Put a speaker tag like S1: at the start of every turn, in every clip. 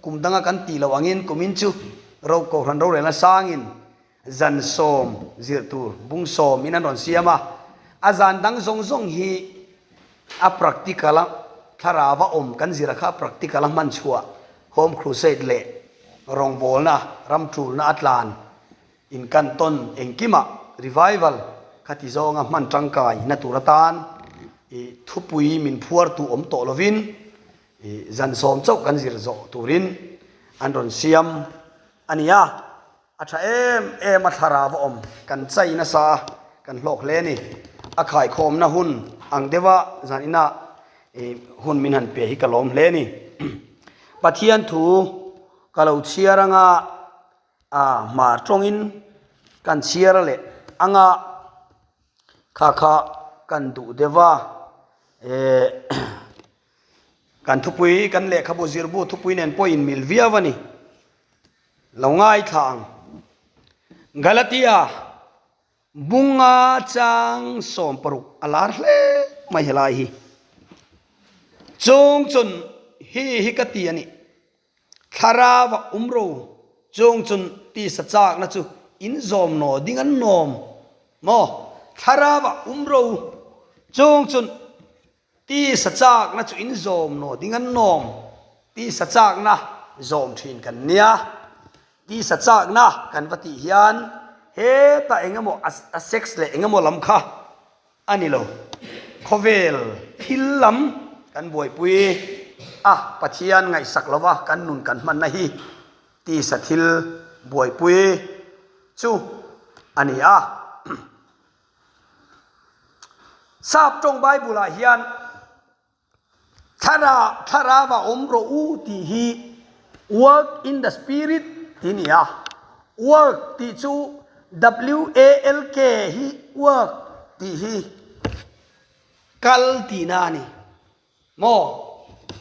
S1: Kum danga kan tih loh angin kumin chu ro kohhran rorelna sangin zan sawm zir tur bung sawm in an rawn siam a, a zan dang zawng zawng hi a practical a thlarau a awm kan zir a kha practical a hman chhuah Home Crusade leh rawngbawlna ram tulna a tlan inkan tawn engkimah revival kha ti zawnga hman tangkai na tur atan i thupui min phuartu awm tawh lovin i zan sawm chauh kan zir zawh turin an rawn siam a ni a. A tha em em a thlarau a awm kan chai nasa a, kan hlawk hle a ni. A khaikhawmna hun ang deuha zan inah i hun min han pe hi ka lawm hle a ni. Pathian thu ka lo chhiar anga a hmar tawngin kan chhiar leh anga kha kha kan duh deuha eh kan thupui kan lehkhabu zirbu thupui nen pawh inmil viau a ni. Lo ngaithla ang. Galatia bunga chang 60 a lar hle mai helai hi. Chung chun hi hi ka ti a ni. Thlarau a um ro chung chun tisa chakna chu in zawm naw ding an nawm maw? Thlarau a um ro chung chun Tisa chakna chu in zawm naw ding an nawm. Tisa chakna zawm thin kan nia. Tisa chakna kan va tih hian heta eng emaw a sex leh eng emaw lam kha a ni lo. Khawvel thil lam kan buaipui a, Pathian ngaihsak lova kan nun kan hmanna hi tisa thil buaipui chu a ni a. Sap tawng Bible ah hian thlara thlarau ah awm rawh u tih hi walk in the spirit tih a ni a, walk tih chu W-A-L-K hi walk tih hi kal tihna a ni. Maw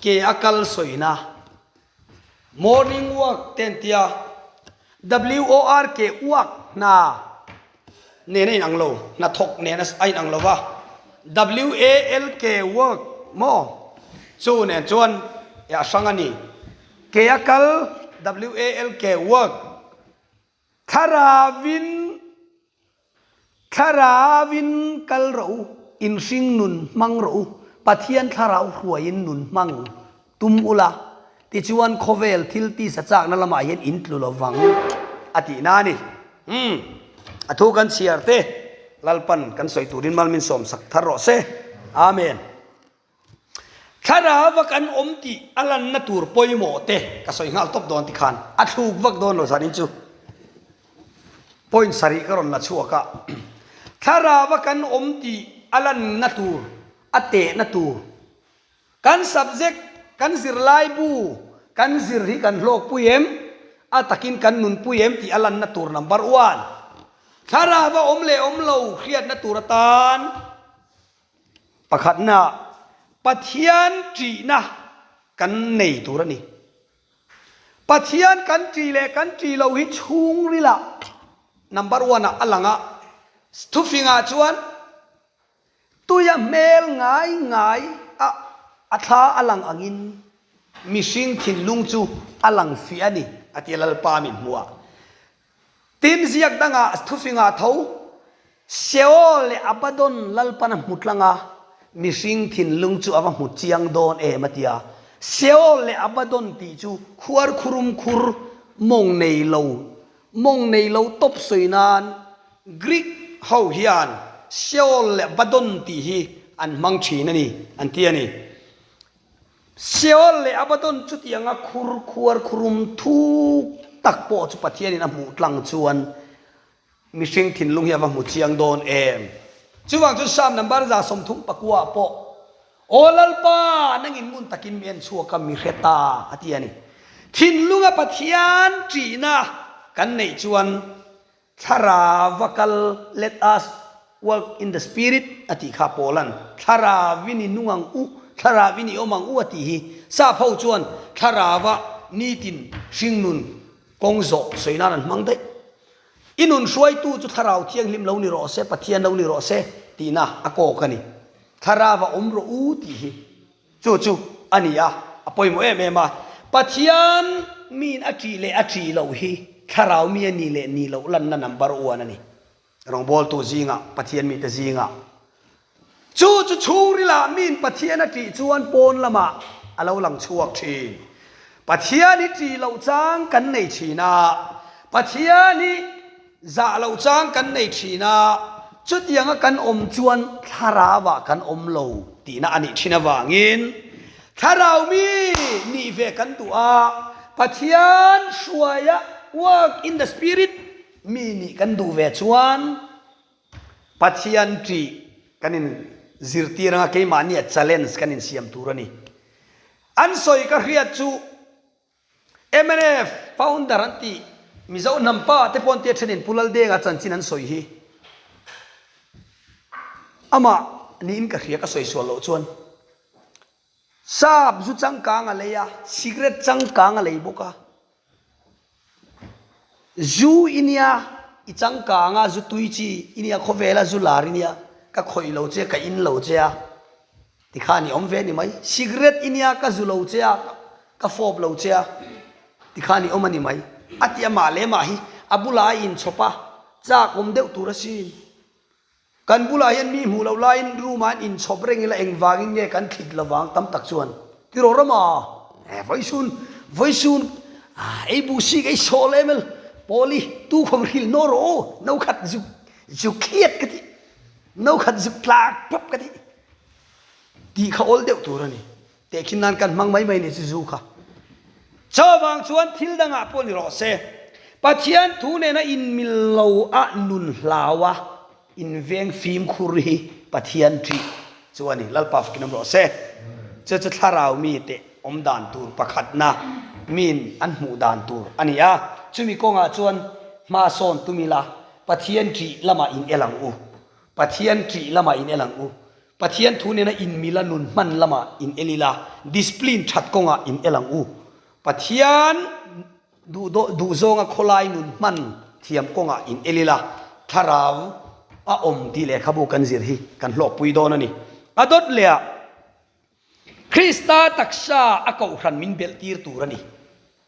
S1: ke a kal sawina morning walk te an tia WORK uak hna nen a inang lo hnathawk nen a inang lo va WALK work maw chu nen chuan a hrang a ni ke a kal WALK work Thlarauin Thlarauin kal rawh u, inhring nun hmang rawh u, Pathian thlarau hruaiin nun hmang tum ula, tichuan khawvel thil tisa chakna lamah hian in tlu lo vang a tihna a ni. Umm, a thu kan chhiar te Lalpan kan sawi turin mal min sawmsak thar rawh se. Amen. Thlarau vak an awm tih a lanna tur pawimawh te ka sawi nghal tawp dawn tikhan a thluk vak dawn lo zanin chu point sarih ka rawn la chhuak a. Thlarau vak an awm tih a lanna tur a tehna tur kan subject kan zirlai bu kan zir hi kan hlawkpui em a takin kan nunpui em tih a lanna tur number one thlarau a awm leh awm lo hriatna tur atan Pakhatna, Pathian ṭihna kan nei tur a ni. Pathian kan ṭih leh kan ṭih loh hi chhungrilah number one ah a lang a, thufingah chuan tuia hmel ngai ngai a a thla a lang angin mihring thinlung chu a lang fiah a ni a ti a Lalpa min hmuh a. Tin, ziak dangah thufingah tho, Sheol leh Abaddon Lalpan a hmu tlang a, mihring thinlung chu a va hmu chiang dawn em a ti a. Sheol leh Abaddon tih chu khuar khurum khur mawng nei lo, mawng nei lo tawp sawi nan Greek ho hian Sheol leh Abaddon tih hi an hmang thin a ni, an ti a ni. Sheol leh Abaddon chutianga khur khuar khurum thuk tak pawh chu Pathianin a hmuh tlang chuan mihring thinlung hi a va hmu chiang dawn em? Chuvang chu Psalm number 34 ah pawh, Aw Lalpa, nangin ngun takin mi en chhuak a, mi hre ta, a ti a ni. Thinlunga Pathian ṭihna kan neih chuan Thlarau va kal, let us walk in the spirit a tih kha Paula'n thlarauin i nung ang u, thlarauin i awm ang u a tih hi. Sap ho chuan thlarauva nitin hringnun kawng zawh sawi nan an hmang daih. I nun hruaitu chu thlarau thianghlim lo ni rawh se, Pathian lo ni rawh se tihna a kawk a ni. Thlarauva awm rawh u tih hi. Chu chu a ni a, a pawimawh em em a. Pathian miin a ṭih leh a ṭih loh hi thlarau mi a nih leh nih loh lanna number one a ni. Rawngbawltu zingah, Pathian mite zingah. Chu chu chhungrilah miin Pathian a ṭih chuan pawn lamah a lo lang chhuak ṭhin. Pathian hi ṭih loh chang kan nei ṭhin a, Pathian hi zah loh chang kan nei ṭhin a, chutianga kan awm chuan thlarauah kan awm lo tihna a nih ṭhin avangin thlarau mi nih ve kan duh a, Pathian hruaia work in the spirit mi nih kan duh ve chuan Pathian ṭih kan in zirtir anga keimahnia challenge kan insiam tur a ni. An sawi ka hriat chu mnf founder an tih Mizo hnam pa te pawh an tia thenin Pu Laldenga chanchin an sawi hi amah niin ka hria ka sawi sual loh chuan sap zu changkang a lei a, cigarette changkang a lei bawk a. Zu i nia, i changkang a, zu tui chi i nia, khawvela zu lar i nia, ka khawih lo che, ka in lo che a, tikhan i awm ve ni mai. Cigarette i nia, ka zu lo che a, ka fawp lo che a, tikhan i awm a ni mai. A ti a mah leh mah hi a bulah a inchhawp a, chak awm deuh tur asin. Kan bulah hian mi hmuh loh laiin room ah an inchhawp reng ila engvangin nge kan thlit lovang tam tak chuan ti rawh ram a eh vawisun vawisun ah ei buh sik ei sawl em el pawli tu khawm hril naw rawh aw no khat zuk zuk thliat ka ti no khat zuk tlak pap ka ti tih kha awl deuh tur a ni. Tehkhin nan kan hmang mai mai ni chu zu kha. Chuvang chuan thil dangah pawh ni rawh se, Pathian thu nena inmil lo a nun hlau a inveng fimkhur hi Pathian ṭih chu a ni. Lalpa fakin awm rawh se. Chu chu thlarau mite awm dan tur pakhatna min an hmuh dan tur a ni a. Chumi kawngah chuan hma sawn tum ila, Pathian ṭih lamah in el ang u. Pathian ṭih lamah in el ang u. Pathian thu nena inmila nun hman lamah in el ila, discipline that kawngah in el ang u. Pathian duhzawnga khawlai nun hman thiam kawngah in el ila, thlarau a awm tih lehkhabu kan zir hi kan hlawkpui dawn a ni. A dawt lehah Krista taksa a kohhran min belh tir tur a ni.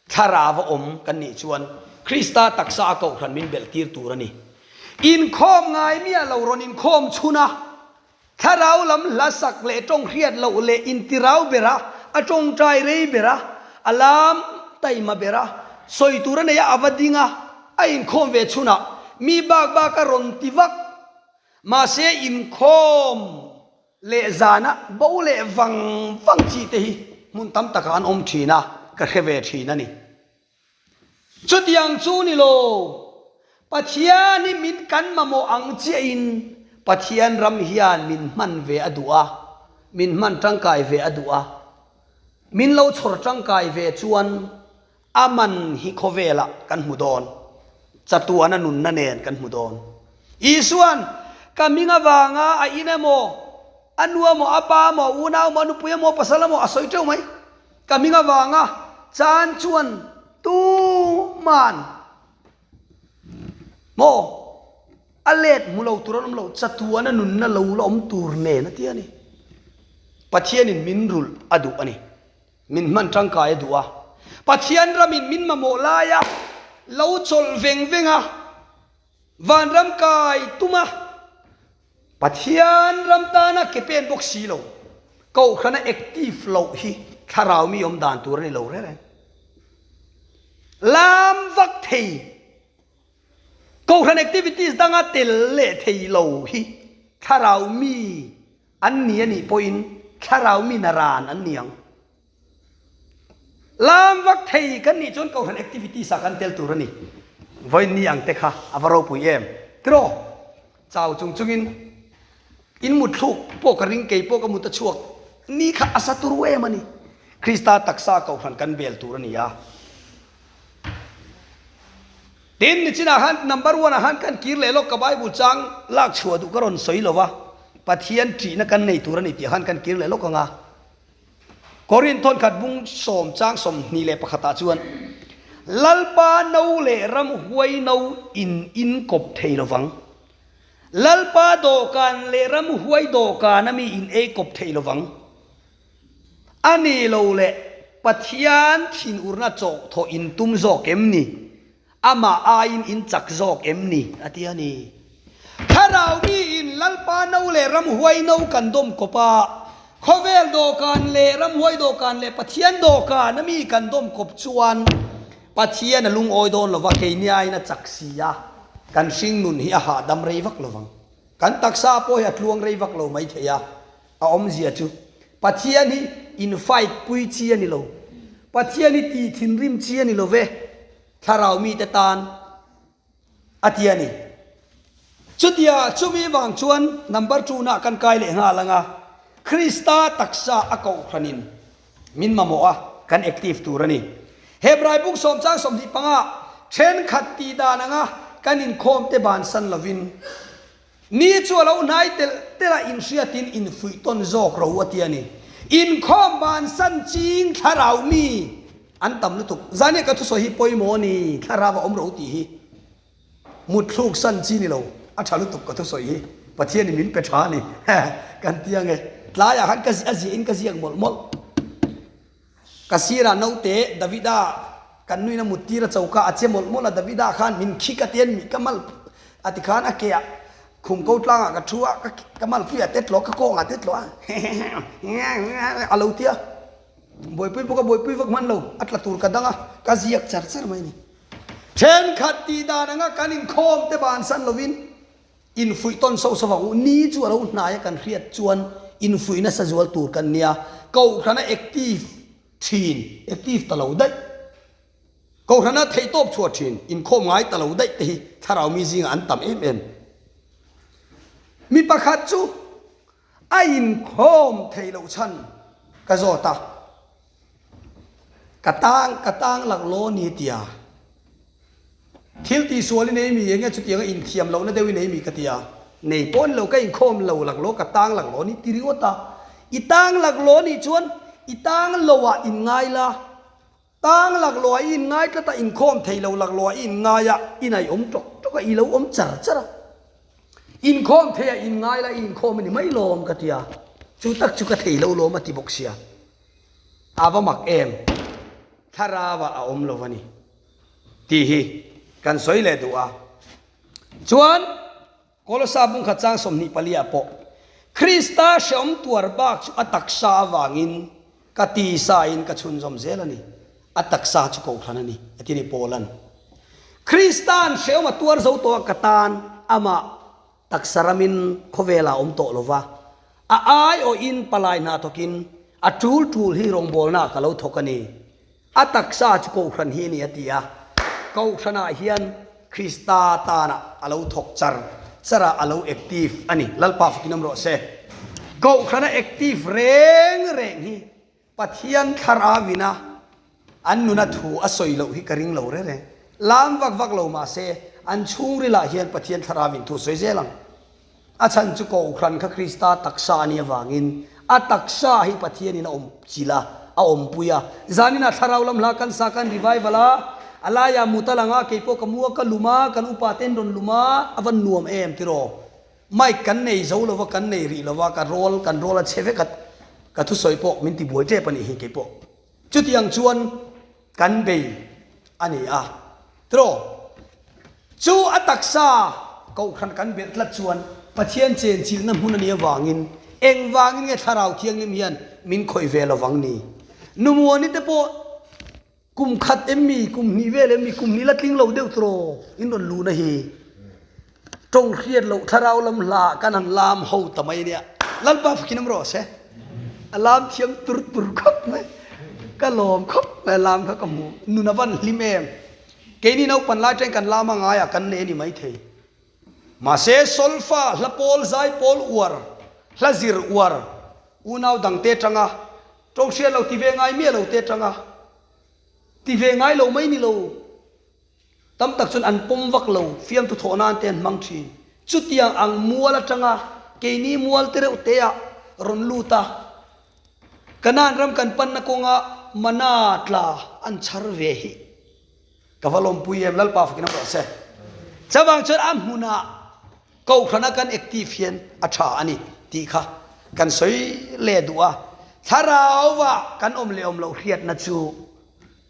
S1: Thlarau a awm kan nih chuan Krista taksa a kohhran min belh tir tur a ni. Inkhawm ngai miah lo rawn inkhawm chhun a, thlarau lam hla sak leh tawng hriat loh leh intirau ber a, a tawngtai rei ber a, a lam taima ber a, sawi tur a nei a, a va ding a, a inkhawm ve chhunah mi bak bak a rawn ti vak. Mahse inkhawm Leh zana bo leh vang vang chi te hi hmun tam takah an awm thin a, ka hre ve thin a ni. Chutiang chu ni lo, Pathian hi min kan mamawh ang chiahin Pathian ram hian min hman ve a duh a, min hman tangkai ve a duh a. Min lo chhawr tangkai ve chuan A man hi khawvelah kan hmu dawn, chatuana nunna nen kan hmu dawn. Isua'n, Ka hming avanga a in emaw, a nu emaw, a pa emaw, a unau emaw, a nupui emaw, a pasal emaw a sawi teuh mai. Ka hming avanga chan chuan tuman maw a let hmu lo tur an awm lo, chatuana nunna lo la awm tur nen a ti a ni. Pathianin min rulh a duh a ni. Min hman tangkai a duh a. Pathian ramin min mamawh laia lo chawlh veng veng a, vanram kai tum a, Pathian ram tana ke pen bawk si lo, kohhrana active loh hi thlarau mi awm dan tur a ni lo reng reng. Lam vak thei, kohhran activities danga tel leh thei lo hi thlarau mi An ni a nih pawhin thlarau mi naran an ni ang. Lam vak thei kan nih chuan kohhran activities ah kan tel tur a ni. Vawiin ni ang te kha a va ropui em? Tiraw? Chau chung chungin in mut thluk pawh ka ring kei pawh ka mut a chhuak ni kha a sa turu em a ni. Krista taksa kohhran kan bel tur a ni a. Tin, nichinah khan number one ah khan kan kir leh lawk ka Bible chang lak chhuah duh ka rawn sawi lo va, Pathian ṭihna kan nei tur a ni tih khan kan kir leh lawk ang a. Korinth thawnkhat bung sawm chang 21 ah chuan, Lalpa no leh ramhuai no in inkawp thei lo vang. Lalpa dawhkan leh ramhuai dawhkan a mi in ei kawp thei lo vang. A ni lo leh. Pathian thinurna chawh thawh in tum zawk em ni? Amah aiin in chak zawk em ni? A ti a ni. Thlarau miin Lalpa no leh ramhuai no kan dawm kawp a, khawvel dawhkan leh ramhuai dawhkan leh Pathian dawhkan a mi kan dawm kawp chuan Pathian a lungawi dawn lova keini aiin a chak si a, kan hringnun hi a hahdam rei vak lovang. Kan taksa pawh hi a tluang rei vak lo maithei a, a awmzia chu Pathian hi in fight pui chi a ni lo, Pathian hi tih thinrim chi a ni lo ve, thlarau mite tan a ti a ni. Chutia chumi vang chuan number two-na kan kai leh nghal ang a, Krista taksa a kohhranin min mamawh a, kan active tur a ni. Hebrai buk sawm chang 25 thenkhat tih dan anga kan inkhawm te bansan lovin Ni chu a lo hnai telh telh a, inhriatin infuih tawn zawk ro a ti a ni. Inkhawm bansan ching thlarau mi an tam lutuk. Zania ka thusawi hi pawimawh a ni, thlarau a awm ro tih hi mutthluk san chi ni lo, a tha lutuk ka thusawi hi, Pathianin min pe tha a ni kan ti ang e. Tlaiah khan ka a ziahin ka ziak mawlh mawlh. Ka sirah naute Davida kan nuin a mut tir a choka a che mawlh mawlh a, Davida khan min khik a tian mi ka mal a ti khan a ke ah khum ko tlang ah ka thu a, ka mal pui ah te tlawh ka kawng ah te tlawh a a lo ti a, buaipui bawk a buaipui vak hman lo a tla tur ka dang a, ka ziak char char mai a ni. Thenkhat tih dan anga kan inkhawm te bansan lovin Infuih tawn sauh sauh ang u. Ni chu a lo hnai a kan hriat chuan infuih nasa zual tur kan nia. Kohhrana active thin, active ta lo daih. Kohhrana theihtawp chhuah thin, inkhawm ngai ta lo daih te hi thlarau mi zingah an tam em em. Mi pakhat chu a inkhawm theih loh chhan ka zawt a. Ka tang, ka tang laklawh ni tia. Thil tihsual i nei mi enge chutianga inthiam lohna deuh i nei mi ka ti a. Nei pawh ni lo ka inkhawm lo laklawh ka tang laklawh ni ti ringawt a. I tang laklawh nih chuan i tang lo ah in ngai la, tang laklawh ah i in ngai tlat a, inkhawm thei lo laklawh ah i in ngai a, i nai awm tawk tawk a, i lo awm char char a. Inkhawm thei ah in ngai la i inkhawm a ni mai lawm ka ti a. Chu tak chu ka thei lo lawm a ti bawk sia. A va mak em? Thlarau ah a awm lo a ni. Tih hi kan sawi leh duh a. Chuan Kolosa bungkhat chang 24 ah pawh Krista hreawm tuar bak chu a taksa avangin ka tisa in ka chhunzawm zel a ni. A taksa chu kohhran a ni a ti ni Paulan. Krista'n hreawm a tuar zo tawh a ka tan amah taksa ramin khawvelah a awm tawh lo va, a aiawhin palai hna thawkin a tul tul hi rawngbawlnaah ka lo thawk a ni. A taksa chu Kohhran hi a ni a ti a, Kohhranah hian Krista tana a lo thawk char char a, a lo active a ni. Lalpa fakin awm rawh se. Kohhrana active reng reng hi Pathian thlarauina an nuna thu a sawi loh hi ka ring lo reng reng. Lam vak vak lo mah se, an chhungrilah hian Pathian thlarauin thu a sawi zel ang. A chhan chu Kohhran kha Krista taksa a nih avangin a taksa hi Pathianin a awm chilh a, a awmpui a. Zaninah thlarau lam hla kan sa kan revival a, a laiah mut a lang a, keipawh ka mu a, ka lum a, kan upa ten rawn lum a, a van nuam em tiraw? Mic kan nei zo lova, kan nei rih lova, ka rawl, kan rawl a che vek a, ka thusawi pawh min tibuai tep a nih hi keipawh. Chutiang chuan kan bei a ni a, tiraw? Chu a taksa Kohhran kan belh tlat chuan Pathian chenchilhna hmun a nih avangin engvangin nge Thlarau Thianghlim hian min khawih ve lovang ni? Numuani te pawh kum khat em mi, kum hnih vel em mi, kum hnih la tling lo deuh tiraw in rawn luhna hi? Tawng hriat loh thlarau lam hla kan han lam ho ta mai ania. Lalpa fakin awm rawh se. A lam thiam tur tur khawp mai. Ka lawm khawp mai a lam kha ka hmu. Nun a van hlim em. Keini naupan lai atangin kan lam a ngai a kan nei a ni maithei. Mahse solfa hla pawl zai pawl uar, hla zir uar, unau dangte atanga tawng hriat lo ti ve ngai miah lo te atanga ti ve ngai lo mai ni lo. Tam tak chuan an pawm vak lo, fiamtu thawh nan te an hmang thin. Chutiang ang mual atanga keini mual te reuh te ah rawn lut a, Kanaan ram kan panna kawnga mana tla an chhar ve hi ka va lawmpui em, Lalpa fakin a rawh se. Chuvang chuan a hmunah Kohhrana kan active hian a tha a ni tih kha kan sawi leh duh a. Thlarauva kan awm leh awm loh hriatna chu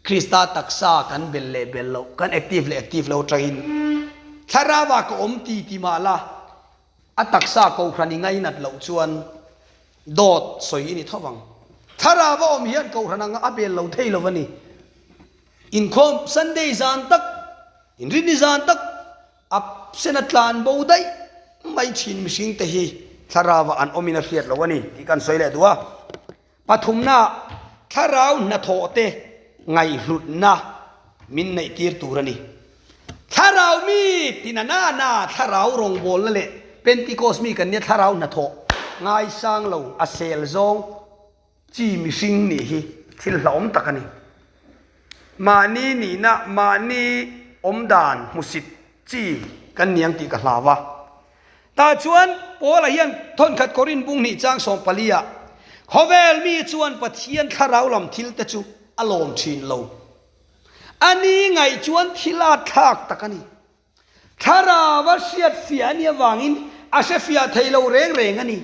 S1: Krista taksa kan bel leh bel loh, kan active leh active lo atangin Thlarauva ka awm ti ti mah la, a taksa kohhran i ngainat loh chuan dawt sawi i ni tho vang. Thlarauva awm hian kohhran anga a bel lo thei lo a ni. Inkhawm Sunday zan tak, Inrinni zan tak, Absent a tlan bo daih mai thin mihring te hi thlarau ah an awm in a hriat lo a ni tih kan sawi leh duh a. Pathumna, thlarau hnathawh te ngaihhlutna min neih tir tur a ni. Thlarau mi ti na na na thlarau rawngbawlna leh Pentecost mi kan nia thlarau hnathawh ngaisang lo a sel zawng Chi mihring nih hi thil hlauhawm tak a ni. Mahni nihna, mahni awmdan hmusit chi kan ni ang tih ka hlau a. Tah chuan Paula hian thawnkhat Korin bung hnih chang 14 ah, Khawvel mi chuan Pathian thlarau lam thil te chu a lawm thin lo. A ni ngaih chuan thil a thlak tak a ni. Thlarau a hriat fiah a nih avangin a hre fiah thei lo reng reng a ni.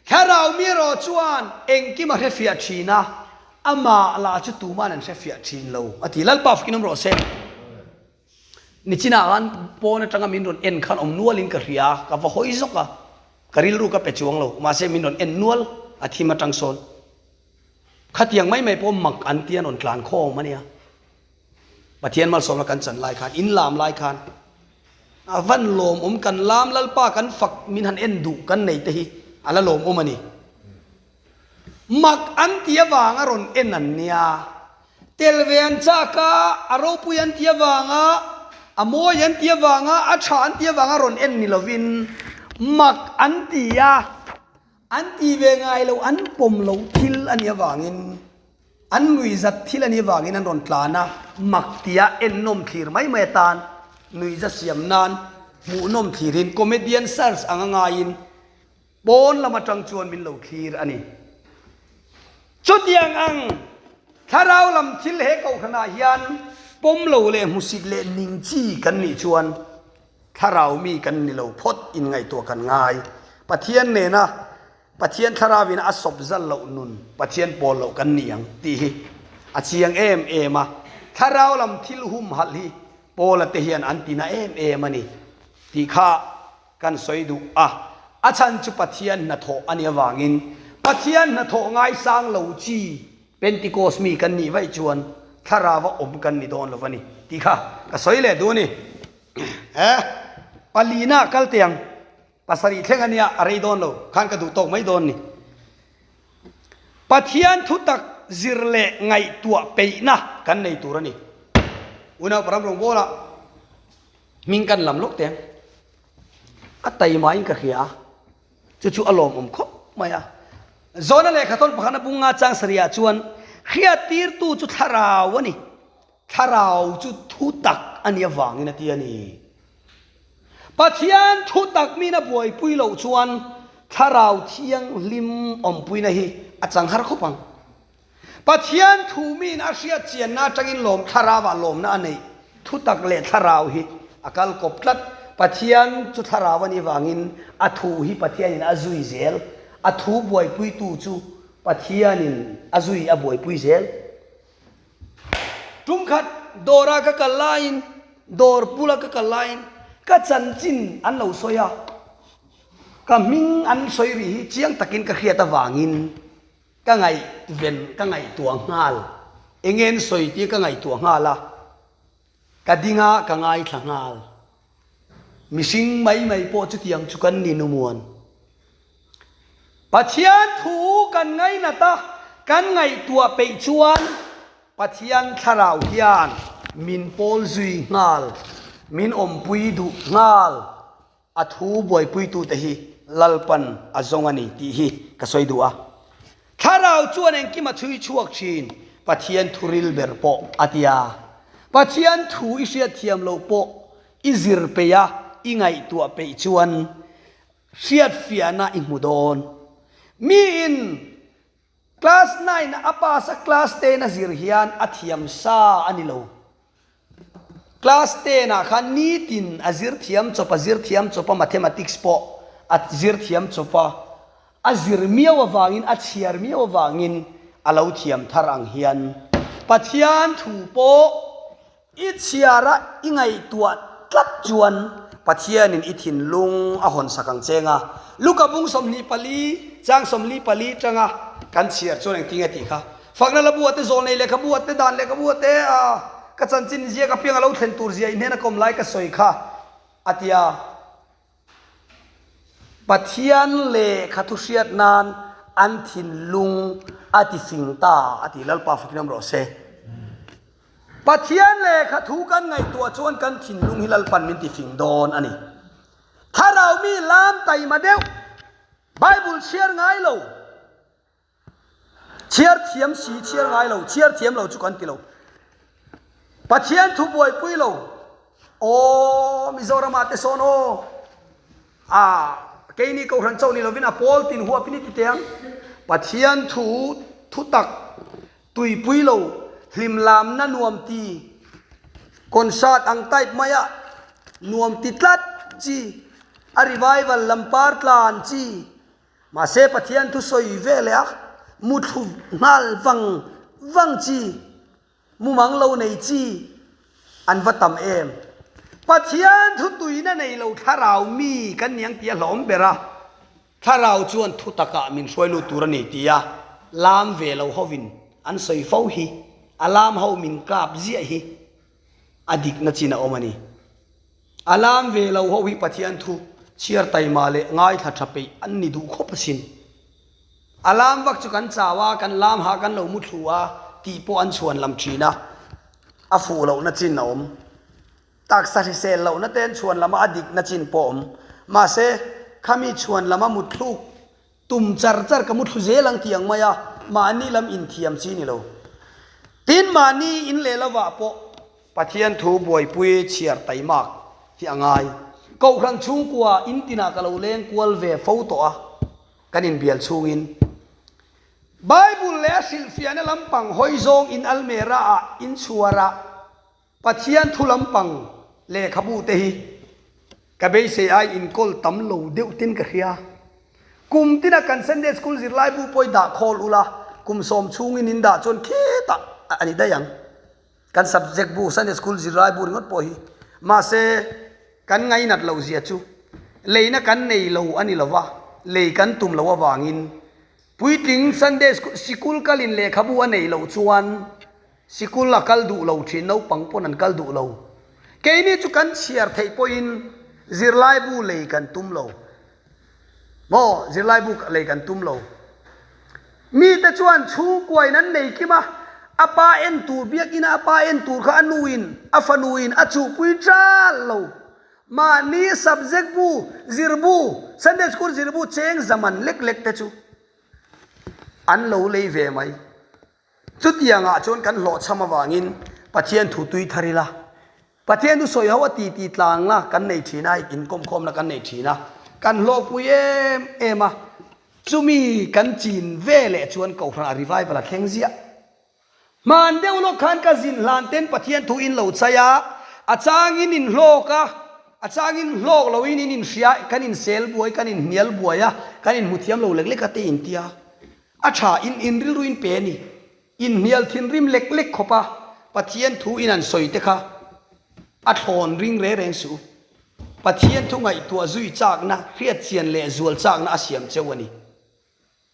S1: Thlarau mi erawh chuan engkim a hre fiah thin a, amah lah chu tuman an hre fiah thin lo, a ti. Lalpa fakin awm rawh se. Nichinah khan pawn atanga min rawn en khan awm nualin ka hria a, ka va hawi zawk a, ka rilru ka pe chuang lo, mahse min rawn en nual a thim atang sawn. Khatiang mai mai pawh mak an ti an rawn tlan khawm a nia. Pathian malsawmna kan chan lai khan, in lam lai khan a van lawmawm kan lam Lalpa kan fak min han en duh kan nei te hi a la lawmawm a ni. Mak an ti avanga rawn en an nia. Tel ve an chak a, a ropui an ti avanga, a mawi an ti avanga, a tha an ti avanga rawn en ni lovin mak an ti a, an ti ve ngai lo, an pawm lo thil a nih avangin An nuihzat thil a nih avangin an rawn tlan a, mak tia ennawm thlir mai mai atan nuihza siam nan hmuhnawm thlirin comedian search anga ngaiin pawn lam atang chuan min lo thlir a ni. Chutiang ang thlarau lam thil he kohhranah hian pawm lo leh hmusit leh ning chi kan nih chuan thlarau mi kan ni lo phawt inngaihtuah kan ngai. Pathian nena Pathian thlarauin a sawp zal loh nun Pathian pawl loh kan ni ang tih hi a chiang em em a, thlarau lam thil humhalh hi Paula te hian an tina em em a ni tih kha kan sawi duh a, a chhan chu Pathian hnathawh a nih avangin Pathian hnathawh ngaisang lo chi Pentecost mi kan nih vaih chuan thlarau a awm kan ni dawn lo a ni tih kha ka sawi leh duh a ni. He palina kal teh ang. Pasarih thleng a nia, a rei dawn lo, khan ka duh tawk mai dawn ni. Pathian thutak zir leh ngaihtuah peihna kan nei tur a ni. Unau Param rawngbawlah hming kan lam lawk teh ang. A taimain ka hria a, chu chu a lawmawm khawp mai a. Zawna lehkhathawn pakhatna bung nga chang sarihah chuan hriattirtu chu thlarau a ni. Thlarau chu thutak a nih avangin a ti a ni. Pathian thutak min a buaipui loh chuan Thlarau Thianghlim awmpuina hi a chang har khawp ang. Pathian thu min a hriat chianna atangin lawm Thlarauah lawmna a neih. Thutak leh Thlarau hi a kal kawp tlat. Pathian chu Thlarau a nih avangin a thu hi Pathianin a zui zel. A thu buaipuitu chu Pathianin a zui a buaipui zel. Tumkhat dawra ka kal laiin, dawr bula ka kal laiin ka chanchin an lo sawi a, ka hming an sawi rih hi chiang takin ka hriat avangin ka ngaihven, ka ngaihtuah nghal. Enge an sawi tih ka ngaihtuah nghal a, ka ding a, ka ngaithla nghal. Mihring mai mai pawh chutiang chu kan ni numuan. Pathian thu kan ngainat a, kan ngaihtuah peih chuan Pathian thlarau hian min pawl zui nghal, min awmpui duh nghal. A thu buaipuitute hi Lalpan a zawng a ni tih hi ka sawi duh a. Thlarau chuan engkim a chhui chhuak thin, Pathian thu ril ber pawh a ti a. Pathian thu i hriatthiam loh pawh i zir peih a, i ngaihtuah peih chuan hriatfiahna i hmu dawn. Miin Class nine a pass a class ten a zir hian a thiam sa a ni lo. Class ten ah khan nitin a zir thiam chawp a zir thiam chawp a mathematics pawh a zir thiam chawp a. A zir miau avangin, a chhiar miau avangin a lo thiam thar ang hian Pathian thu pawh i chhiar a, i ngaihtuah tlat chuan Pathianin i thinlung a hawn sak ang cheng a. Luka bung 24, chang 44 tanga kan chhiar chuan engtin nge tih kha? Fakna la bu ah te, zawlnei lehkhabu ah te, dan lehkhabu ah te, ka chanchin ziak apiang a lo thlen tur zia i hnena kawm lai ka sawi kha a ti a. Pathian lehkha thu hriat nan an thinlung a ti fing ta a ti Lalpa fakin awm rawh se. Pathian lehkha thu kan ngaihtuah chuan kan thinlung hi Lalpan min ti fing dawn a ni. Thlarau mi lam taima deuh, Bible chhiar ngai lo, Chhiar thiam si chhiar ngai lo, chhiar thiam lo chu kan ti lo. Pathian thu buaipui lo. Aw Mizoram ah te sawn aw. A keini kohhran chauh ni lovin a pawl tin huapin i ti teh ang. Pathian thu thu tak tuipui lo hlimlamna nuam ti concert ang type maia nuam ti tlat chi a revival lampar tlan chi Mahse Pathian thu sawi ve leh a, muthlu nghal vang vang chi, mumang lo nei chi an va tam em. Pathian thu tuina nei lo thlarau mi kan ni ang tih a hlawm ber a, thlarau chuan thu takah min hruai lut tur a ni tia lam ve lo hovin an sawi fo hi, a lam ho min kap ziah hi a dikna chin a awm a ni. A lam ve lo ho hi Pathian thu chhiar taima leh ngaithla tha peih an ni duh khawp asin. A lam vak chu kan chau a, kan lam hah kan lo mu thlu a tih pawh an chhuan lam thin a, a fuh lohna chin a awm. Taksa hrisel lohna te an chhuan lam a, a dikna chin pawh a awm. Mahse, khami chhuan lama mutthluk Tum char char ka mu thlu zel ang tih ang mai a, mahni lam inthiam chi ni lo. Tin, mahni in leh lovah pawh Pathian thu buaipui chhiar taimak hi a ngai. Kohhran chhungkua in tinah ka lo leng kual ve fo tawh a, kan inbial chhungin. Bible leh a hrilhfiahna lampang hawi zawng in almera ah in chhuar ah, Pathian thu lampang lehkhabu te hi ka beisei ai inkawl tam lo deuh tin ka hria. Kum tina kan Sunday School zirlaibu pawh i dah khawl ula, kum sawm chhungin in dah chuan khetah a ni daih ang. Kan subject bu Sunday School zirlaibu ringawt pawh hi. Mahse, kan ngainat loh zia chu leina kan nei lo a ni lova, lei kan tum loh avangin puitling Sunday Sikul kalin lehkhabu a neih loh chuan Sikul a kal duh lo thin, naupang pawn an kal duh lo. Keini chu kan chhiar theih pawhin zirlaibu lei kan tum lo. Maw, zirlaibu lei kan tum lo. Mite chuan chhungkuain an nei kim a, a pa en tur, biakina a pa en tur kha a nuin, a fanuin a chuhpui ṭal lo. Mahni subject bu, zirbu, Sunday school zirbu cheng zaman lek lek te chu an lo lei ve mai. Chutiangah chuan kan hlawhchham avangin Pathian thu tui thar ila, Pathian thu sawi ho a ti ti tlangna kan nei thin a, inkawmkhawmna kan nei thin a, kan hlawhpui em em a, chumi kan chin ve leh chuan Kohhran a revival a thleng ziah. Hman deuh lawk khan ka zin hlan ten Pathian thu in lo chai a, a changin in hlawk a, a changin hlawk loin in inhria, kan insel buai, kan inhnial buai a, kan inhmu thiam lo lek lek a te intia. A tha in in rilru in pe a ni. Inhnial thinrim lek lek khawp a Pathian thu in an sawi te kha a thlawn ring re reng suh u. Pathian thu ngaihtuah zui chakna, hriatchian leh zual chakna a siam cheu a ni.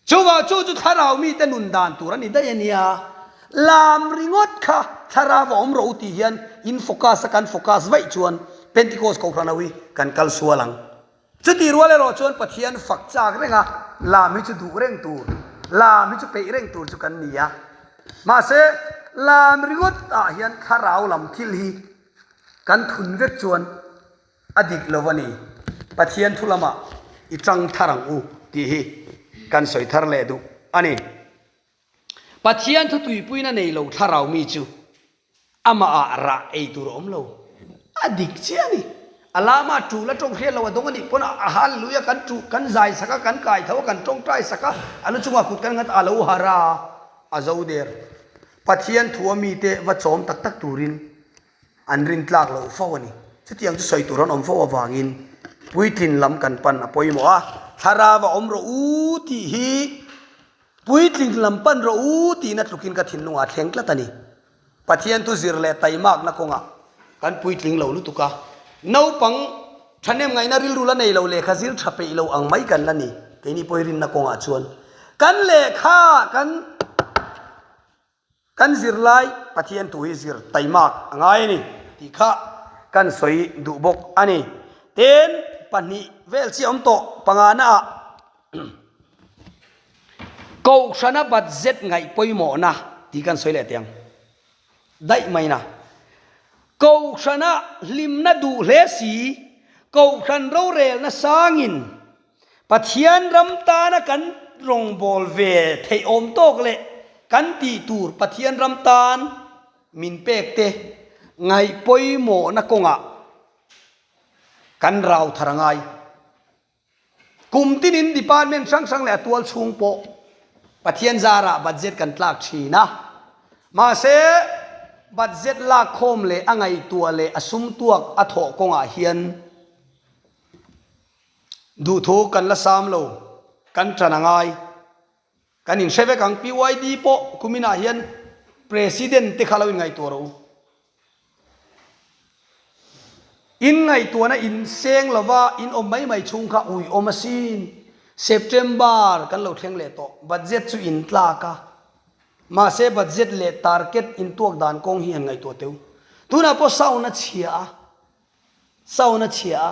S1: Chuvang chu chu thlarau mite nun dan tur a ni daih a nia. Lam ringawt kha thlarau a awm rawh u tih hian in focus a kan focus vaih chuan Pentecost Kohhran ho hi kan kal sual ang. Chutih rual erawh chuan Pathian fak chak reng a, lam hi chu duh reng tur, lam hi chu peih reng tur chu kan ni a. Mahse, lam ringawt ah hian thlarau lam thil hi kan thun vek chuan a dik lo a ni. Pathian thu lamah i tang thar ang u tih hi kan sawi thar leh duh a ni. Pathian thu tuipuina nei lo thlarau mi chu amah ah rah ei tur a awm lo. A dik chiah a ni. A lama tul a tawng hriat lo a dawng a nih pawn a hallelujah a kan tuh kan zai sak a kan kai tho a kan tawngtai sak a a lu chungah kut kan nghat a lo har a a zo der. Pathian thu a mite va chawm tak tak turin An rin tlak loh fo a ni. Chutiang chu sawi tur an awm fo avangin puitlin lam kan pan a pawimawh a. Thlarau a awm rawh u tih hi puitling lam pan rawh u tihna tlukin ka thinlungah a thleng tlat a ni. Pathian thu zir leh taimakna kawngah kan puitling lo lutuk a, naupang thahnem ngaihna rilru la nei lo lehkha zir tha peih lo ang mai kan la ni. Keini pawh hi rinna kawngah chuan kan lehkha kan kan zirlai Pathian thu hi zir taimak a ngai a ni tih kha kan sawi duh bawk a ni. Tin, pahnih vel chiah awm tawh pangana ah Kohhrana budget ngaih pawimawhna tih kan sawi leh teh ang. Daih mai na. Kohhrana hlimna duh hle si, Kohhran rorelna sangin Pathian ram tana kan rawngbâwl ve theih awm tawk leh kan tih tur Pathian ram tan min pek te ngaih pawimawhna kawngah kan rau thar a ngai. Kum tinin department hrang hrang leh a tual chhung pawh Pathian zarah budget kan tlak thin a. Mahse, budget lak khawm leh a ngaihtuah leh a sum tuak a thawh kawngah hian duhthu kan la sam lo, kan tan a ngai. Kan inhre vek ang, PYD pawh kuminah hian President te kha lo inngaihtuah rawh u. In ngaihtuahna in seng lova in awm mai mai chhung kha ui awm asin. September kan lo thleng leh tawh. Budget chu in tlak a. Mahse budget leh target in tuak dan kawng hi han ngaihtuah teu. Tunah pawh sound a chhia a. Sound a chhia a,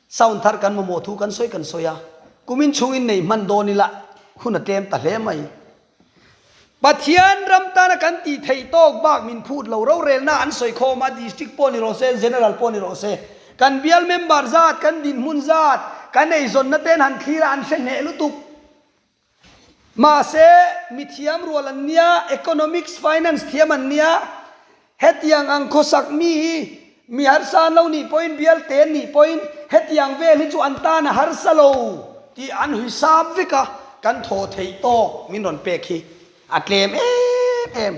S1: sound thar kan mamawh thu kan sawi kan sawi a, kumin chhungin nei hman dawn ila hun a tlem ta hle mai. Pathian ram tana kan tih theih tawk bak min phut lo rorelna an sawi khawm a, district pawh ni rawh se, general pawh ni rawh se, kan bial member zat, kan dinhmun zat, kan eizawnna ten han thlir a an hre hneh lutuk. Mahse, mi thiam rual an nia, economics, finance thiam an nia, hetiang ang khawsak mi hi mi harsa an lo nih pawhin, bial te an nih pawhin hetiang vel hi chu an tan a harsa lo tih an hisap vek a, kan thaw theih tawk min rawn pek hi a tlem em em.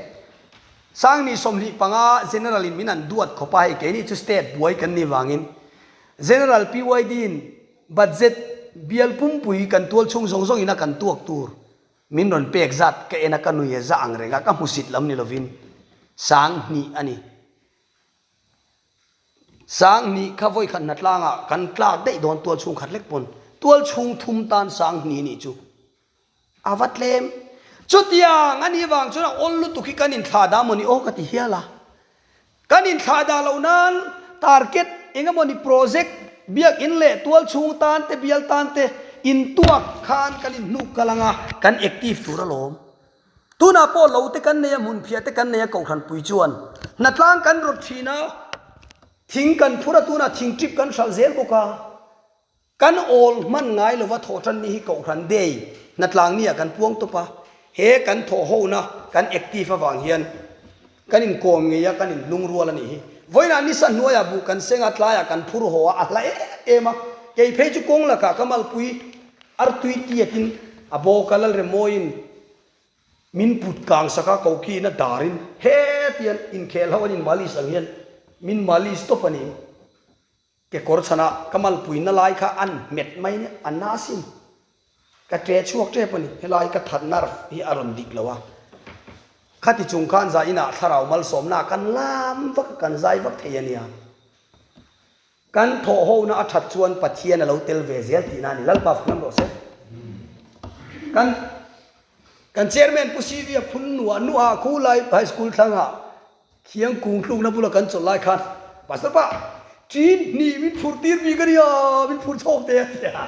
S1: Sangni 25 General in min an duat khawp a, hei keini chu state buai kan nih vangin General PYD in Budget bial pumpui kan tual chhung zawng zawng ina kan tuak tur min rawn pek zat ka en a ka nui a za ang reng a ka hmusit lam ni lovin sang hnih a ni. Sang hnih kha vawi khat hna tlangah kan tlak daih dawn tual chhung khat lek pawn tual chhung thum tan sang hnih nih chu A va tlem. Chutiang a nih vang chuan a awl lutuk hi kan inthlah dah mawni aw ka ti hial a. Kan inthlah dah loh nan target eng emawni project biakinn leh tual chhung tan te bial tan te intuak khan kan inhnuk kal ang a, kan active tur alawm. Tunah pawh lo te kan nei a, hmunphiah te kan nei a Kohhranpui chuan hnatlang kan rawt thin a, thing kan phur a tunah thing trip kan hralh zel bawk a. Kan awl hman ngai lova thawh tan ni hi Kohhran Day hnatlang ni ah kan puang tawp a, he kan thawh hona kan active avang hian kan inkawm ngei a, kan inlung rual a nih hi. Vawiinah nisa hnuaiah buh kan seng a, tlaiah kan phur haw a, a hla em em a, kei phei chu kawng lakah ka malpui artui tiatin a bawk a, Lalremawiin min put kang sak a, kokiin a darin hetian inkhel ho an in malis ang hian min malis tawp a ni. Kekawr chhanah ka malpuina lai kha an hmet mai nia, a na asin. Ka ṭe chhuak ṭep a ni, helai ka that nerve hi a rawn dik lo a. Khati chung khan zai inah thlarau malsawmna kan lam vak a, kan zai vak thei a nia. Kan thawh hona a that chuan Pathian a lo tel ve zel tihna a ni, Lalpa fak lam rawh se. Kan kan chairman Pu Sivia phun nuah nuah khu lai high school thlangah Thiang kung tlukna bula kan chawlh lai khan Pastor pa ṭin hnih min phurh tir bik a nia, min phurh chhawk teh a ti a.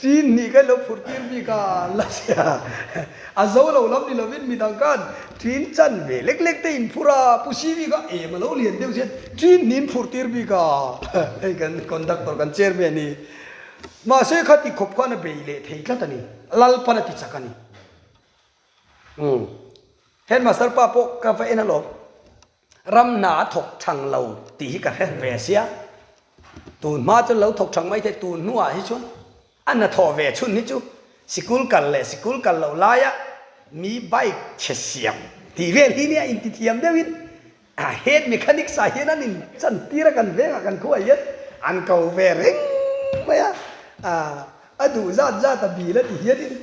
S1: Ṭin hnih kha in lo phurh tir bik a, an la ti a. A zo lo lam ni lovin midang khan ṭin chan ve lek lek te in phurh a, Pu Sivi kha em a lo lian deuh chian ṭin hnih in phurh tir bik a, hei kan conductor kan chairman hi. Mahse khati khawp khan a bei leh thei tlat a ni, Lalpan a ti chak a ni. Umm. Headmaster pa pawh ka va en alawm. Ram hna a thawk thang lo tih hi ka hre ve sia. Tun hma chuan lo thawk thang mai thei tun hnuah hi chuan a hna thawh ve chhun hi chu sikul kal leh sikul kal loh laia mi bike chhe siam tih vel hi nia intithiam deuhin A head mechanics ah hian an in chan tir a kan veng ah kan khuah hian an ko ve reng mai a. A duh zat zat a bil a ti hianin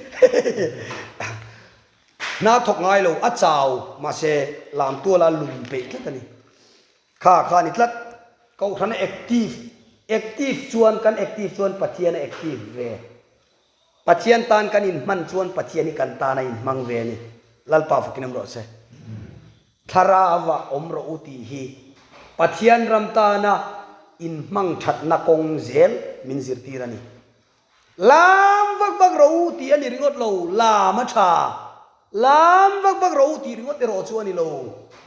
S1: hna thawk ngai lo, a chau mahse lam tuala lum peih tlat a ni. Kha kha a ni tlat. Kohhrana active, active chuan kan active chuan Pathian a active ve. Pathian tan kan inhman chuan Pathian hi kan tan a inhmang ve a ni. Lalpa fakin awm rawh se. Thlarauah awm rawh u tih hi Pathian ram tana inhmang thatna kawng zel min zirtir a ni. Lam vak vak rawh u tih a ni ringawt lo, lam a tha. Lam vak vak rawh u tih ringawt erawh chu a ni lo,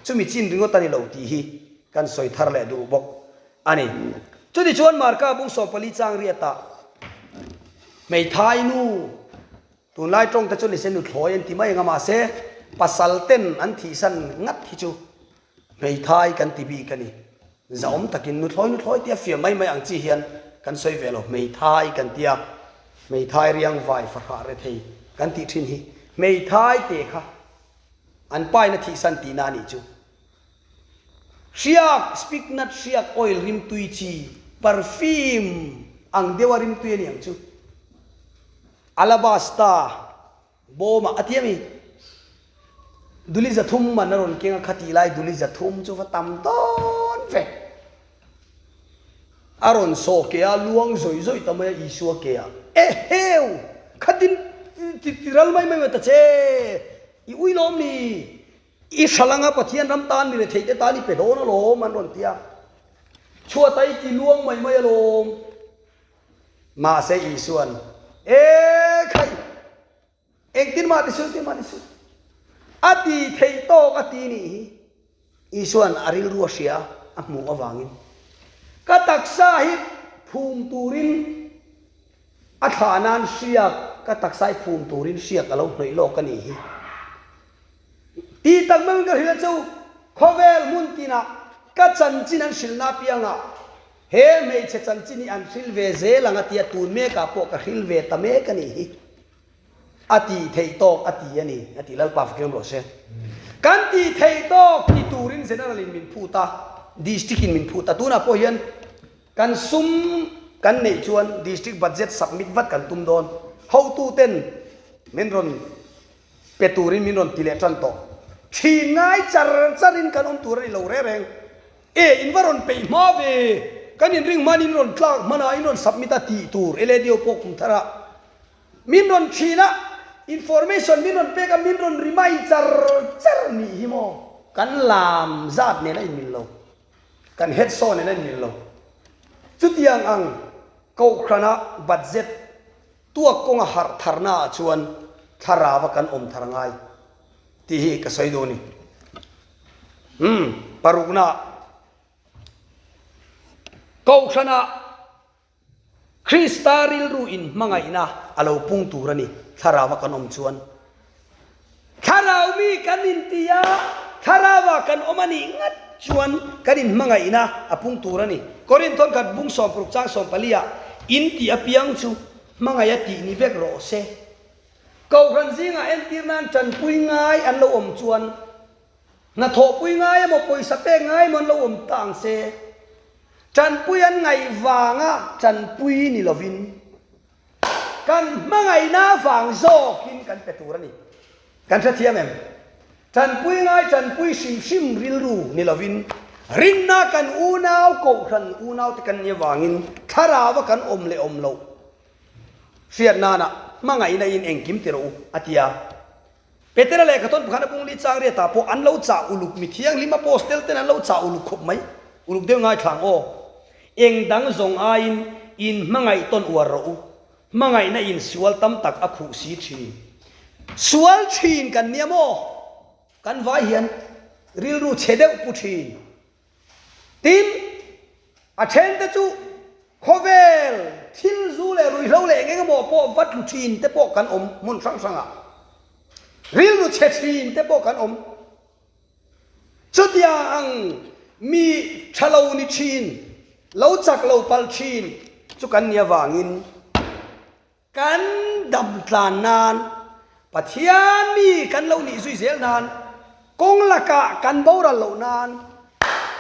S1: chumi chin ringawt a ni lo tih hi kan sawi thar leh duh bawk a ni. Chutichuan Marka bung 14 chang riatah hmeithai nu, tunlai tawngte chu nise nuthlawi an ti mai ang a, mahse pasal ten an thihsan ngat hi chu hmeithai kan ti bik a ni. Zahawm takin nuthlawi nuthlawi tia fiah mai mai ang chi hian kan sawi ve lo, hmeithai kan tia, hmeithai riang vai fahrah rethei kan tih thin hi hmeithai te kha an paina thihsan tihna a nih chu. Hriak, spignut hriak oil rimtui chi, perfume ang deuha rimtui a ni ang chu. Alabasta bawmah a ti a mi. Duli 300 man a rawn keng a, khatih lai duli 300 chu va tam dawn ve. A rawn sawh ke a, luang zawih zawih ta mai a Isua ke ah. Eheu! Khatin ti ral mai mai mai ta che! I ui lawm ni? I hra langa Pathian ram tan mi retheih te tan i pe dawn alawm an rawn ti a. Chhuata i ti luang mai mai alawm. Mahse Isuan, E khai! Engtin mah ti suh, engtin mah ti suh. A ti theih tawk a ti nih hi. Isuan a rilru a hria a hmuh avangin ka taksa hi phum turin a thlah nan hriak, ka taksa hi phum turin hriak a lo hnawih lawk a nih hi. Tih tak meuhin ka hrilh a chu, khawvel hmun tinah ka chanchin an hrilhna apiangah he hmeichhe chanchin hi an hrilh ve zel ang a tia tun mekah pawh ka hrilh ve ta mek a nih hi. A tih theih tawk a ti a ni, a ti Lalpa Fakiram rawh se. Kan tih theih tawk ti turin General in min phut a, District in min phut a, tunah pawh hian kan sum kan neih chuan District Budget submit vat kan tum dawn. Hotuten min rawn Pe turin min rawn ti leh tan tawh. Thin ngai char charin kan awm tur a ni lo reng reng. E, in va rawn peih hma ve, kan inring hman in rawn tlak hman a, in rawn submit a tih tur LADO pawh kum thar a min rawn thin a, information min rawn pek a, min rawn remind char char nih hi maw. Kan lam zat nen a inmil lo, kan head saw nen a inmil lo. Chutiang ang Kohhrana budget Tuak kawnga harh tharna ah chuan thlarau a kan awm thar ngai tih hi ka sawi duh a ni. Umm, parukna ah Kohhran ah Krista rilru in hmangaihna a lo pung tur a ni thlarau a kan awm chuan. Thlarau mi kan inti a, thlarauah kan awm a nih ngat chuan kan inhmangaihna a pung tur a ni. Korinthon khat bung 60 chang 14 ah, In tih apiang chu hmangaih a tih ni vek rawh se. Kohhran zingah entir nan tanpui ngai an lo awm chuan hnathawhpui ngai emaw pawisa pek ngai emaw an lo awm ta ang se. Tanpui an ngaih vanga tanpui ni lovin Kan hmangaihna vang zawkin kan pe tur a ni. Kan hrethiam em? Tanpui ngai tanpui hrim hrim rilru ni lovin, rinna kan unau kohhran unaute kan nih avangin thlarau a kan awm leh awm loh hriat nana hmangaihna in engkim ti rawh u, a ti a. Petera lehkha thawn pakhat a bung li chang riatah pawh an lo chah uluk mi thianghlim apostel ten an lo chah uluk khawp mai. Uluk deuh ngaithla ang aw. Eng dang zawng aiin in hmangaih tawn uar rawh u. Hmangaihna in sual tam tak a khuh si thin. Sual thin kan nia maw? Kan vai hian rilru chhe deuh pu thin. Tin, a thente chu khawvel thil zu leh ruihhlo leh eng eng emaw pawh va tlu thin te pawh kan awm hmun hrang hrangah. Rilru chhe thin te pawh kan awm. Chutiang ang mi tha lo ni thin, lo chak lo palh thin chu kan nih avangin, Kan dam tlan nan, Pathian mi kan lo nih zui zel nan, kawng lakah kan boral loh nan,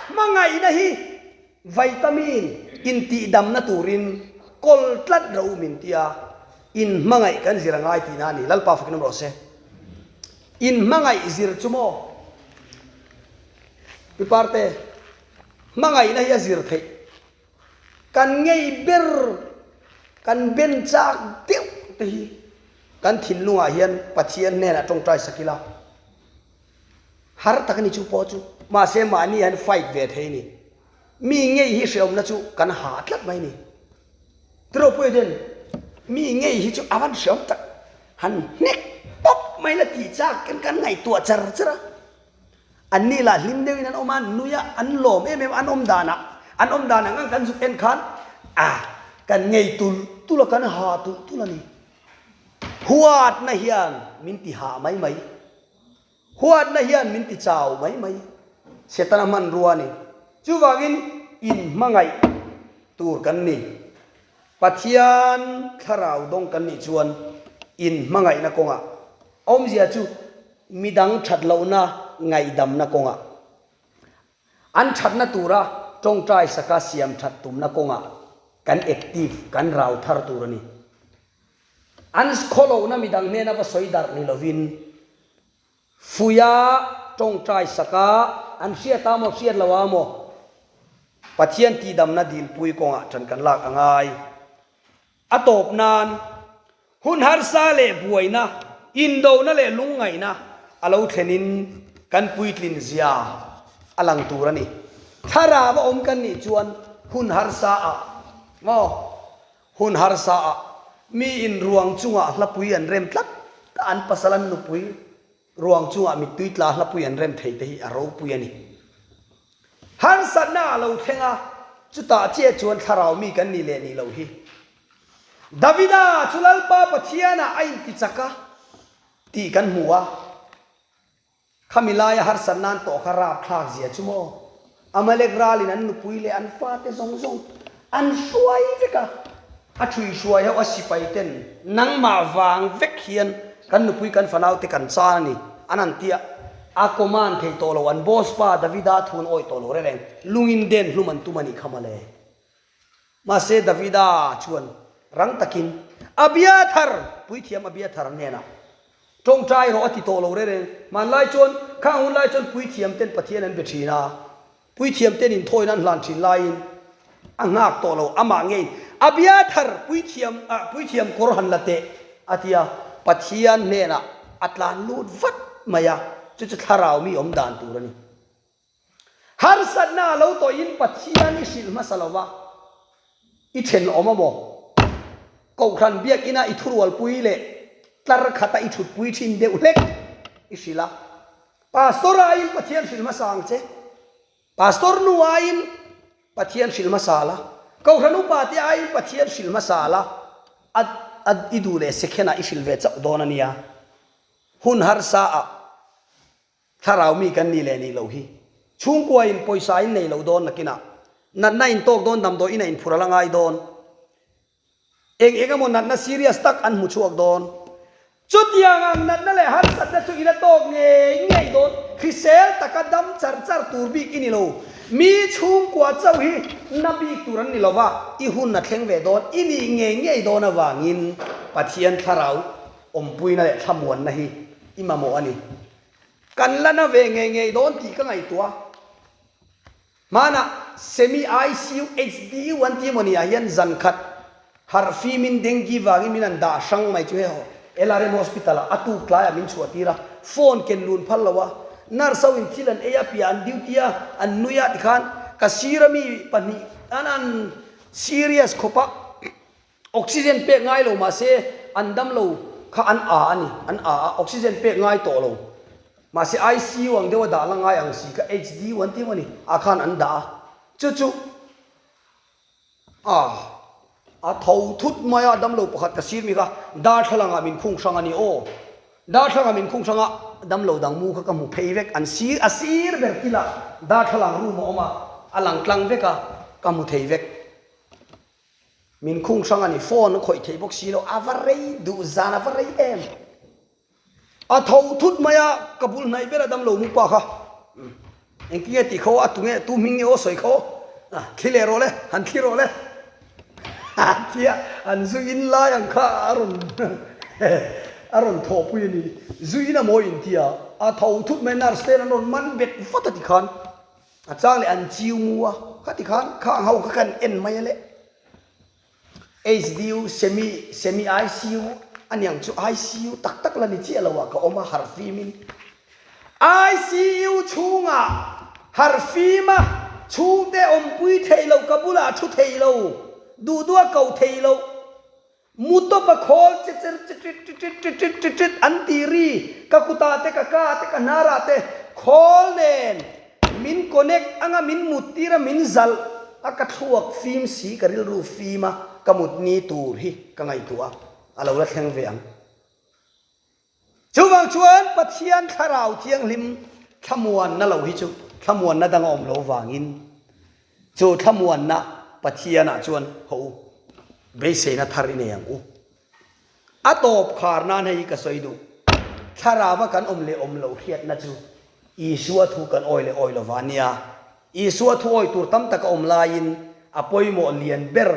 S1: hmangaihna hi vitamin intihdamna turin. Kawl tlat rawh u min ti a, in hmangaih kan zir a ngai tihna a ni. Lalpa fakin awm rawh se. In hmangaih zir chu maw? Pi Parte, hmangaihna hi a zir theih. Kan ngei ber, kan ben chak deuh te hi kan thinlungah hian Pathian hnenah tawngtai sak ila. Har tak a ni chu pawh chu. Mahse mahni hian fight ve thei a ni. Mi ngei hi hrehawmna chu kan ha tlat mai a ni. Tiraw Puia Den, mi ngei hi chu a van hrehawm tak. Han hnek pawp mai la tih chak kan kan ngaihtuah char char a. Anni lah hlim deuhin an awm a, an nui a, an lawm em em a, an awm danah, an awm dan ang ang kan zuk en khan a kan ngei tulh tulh a, kan ha tulh tulh a ni. Huatna hian min ti hah mai mai. Huatna hian min ti chau mai mai. Setana hmanrua a ni. Chuvangin inhmangaih tur kan ni. Pathian thlarau dawng kan nih chuan inhmangaihna kawngah awmzia chu midang that lohna ngaihdamna kawngah, an thatna tura tawngtai saka siam that tumna kawngah kan active, kan rau thar tur a ni. An khawlohna midang hnena va sawi darh ni lovin Fuia tawngtai saka an hriat a maw hriat lo a maw Pathian tihdamna dilpui kawngah ṭan kan lak a ngai. A tawp nan hun harsa leh buaina, indona leh lungngaihna a lo thlenin kan puitlin zia a lang tur a ni. Thlarau a awm kan nih chuan hun harsa ah maw hun harsa ah mi in ruang chungah hlapui an rem tlat a, an pasal an nupui ruang chungah mittui tla hlapui an rem thei te hi a ropui a ni. Harsatna a lo thleng a, chutah chiah chuan thlarau mi kan nih leh nih loh hi. Davida chu Lalpa Pathianah a intichak a tih kan hmu a. Khami laia harsat nan tawh kha rapthlak zia chu maw? Amalek ralin an nupui leh an fate zawng zawng an hruai vek a. A thui hruai ho a sipai ten nangmah vang vek hian kan nupui kan fanau te kan chan a ni an han tia. A command thei tawh lo an boss pa Davida thu an awih tawh lo reng reng. Lungin den hlum an tum a nih kha mawle. Mahse Davida chuan rang takin Abiathar, puithiam Abiathar hnenah, Tawngtai rawh a ti tawh lo reng reng. Hmanlai chuan, khang hun lai chuan puithiam ten Pathian an be thin a, puithiam ten inthawina an hlan thin laiin a nghak tawh lo, amah ngeiin Abiathar, puithiam, puithiam kawr han la teh a ti a, Pathian hnenah a tlan lut vat mai a, chu chu thlarau mi awm dan tur a ni. Harsatna a lo tawhin Pathian i hrilh hmasa lo va, i thenawm a maw? Kohhran biakina i thurualpui leh tlar khata i thutpui thin deuh hlek i hrilh a. Pastor aiin Pathian hrilh hmasa ang che. Pastor nu aiin Pathian hrilh hmasa la. Kohhran upa te aiin Pathian hrilh hmasa la. A, a, i duh leh sekhenah i hrilh ve chauh dawn a nia. Hun harsa ah. Thlarau mi kan nih leh nih loh hi. Chhungkua in pawisa in nei lo dawn nakinah natna in tawk dawn damdawi in a inphur a la ngai dawn. Eng eng emaw natna serious tak an hmu chhuak dawn. Chutiang ang natna leh harsatna chu i la tawk ngei ngei dawn. Hrisel taka dam char char tur bik i ni lo. Mi chhungkua chauh hi na bik tur an ni lo va, i hun a thleng ve dawn, i nih ngei ngei dawn avangin Pathian thlarau Awmpuina leh thlamuanna hi i mamawh a ni. Kan la na ve ngei ngei dawn tih ka ngaihtuah. Hmanah semi ICU HDU an ti emaw ni ah hian zan khat harh fimin dengue vangin min han dah hrang mai chu hei LRM hospital ah a tuk tlaiah min chhuah tir a, phone ken lun phal lo a, nurse ho in thil an ei a piah an duty a, an nui a tikhan ka sir ami pahnih an an serious khawp a. Oxygen pek ngai lo mahse an dam lo kha an a a ni, an a a, oxygen pek ngai tawh lo mahse ICU ang deuha dah la ngai ang si kha HDU an ti maw ni ah khan an dah a, chu chu a a tho thut mai a damlo pakhat ka sir mi kha darthlalang ah min khung hrang a ni aw, darthlalang ah min khung hrang a damlo dang mu kha ka hmu phei vek an sir a sir ber kila darthlalang room a awm a a lang tlang vek a ka hmu thei vek. Min khung hrang a ni, phone a khawih theih bawk si lo, a va rei duh zan a va rei em. A tho thut mai a, ka bul hnaih ber a dam lo mu pa kha. Engtin nge tih kho a, tunge tu hming nge aw sawi kho. Thli leh rawh le, han thli rawh le. Tia an zu in lai ang kha a rawn a rawn thawhpui a ni. Zu in a mawi in tia a tho thut mai nurse ten an rawn man bet vat a tikhan a chang leh an chiu mu a khati khan khang ho kha kan en mai a le. HDU semi semi ICU aniang chu ICU tak tak la ni chiah lo ah ka awm a harh fim in ICU chhungah harh fim a chhungte awmpui thei lo ka bulah thu thei lo duh duh a ko thei lo mu tawp a khawl che cher che tit tit tit tit tit tit tit an ti ri ka kutah te ka ka te ka hnarah te khawl nen Min connect anga min mut tir a min zalh a ka thluak fim si ka rilru fim a ka mut ni tur hi ka ngaihtuah a a lo la thleng ve ang. Chuvang chuan Pathian thlarau thianghlim thlamuanna lo hi chu thlamuanna dang a awm lo vangin chu thlamuanna Pathianah chuan haw u beiseina thar i nei ang u. A tawp khar nan hei hi ka sawi duh. Thlarava kan awm leh awm loh hriatna chu Isua thu kan awi leh awi lova nia. Isua thu awi tur tam tak a awm laiin a pawimawh lian ber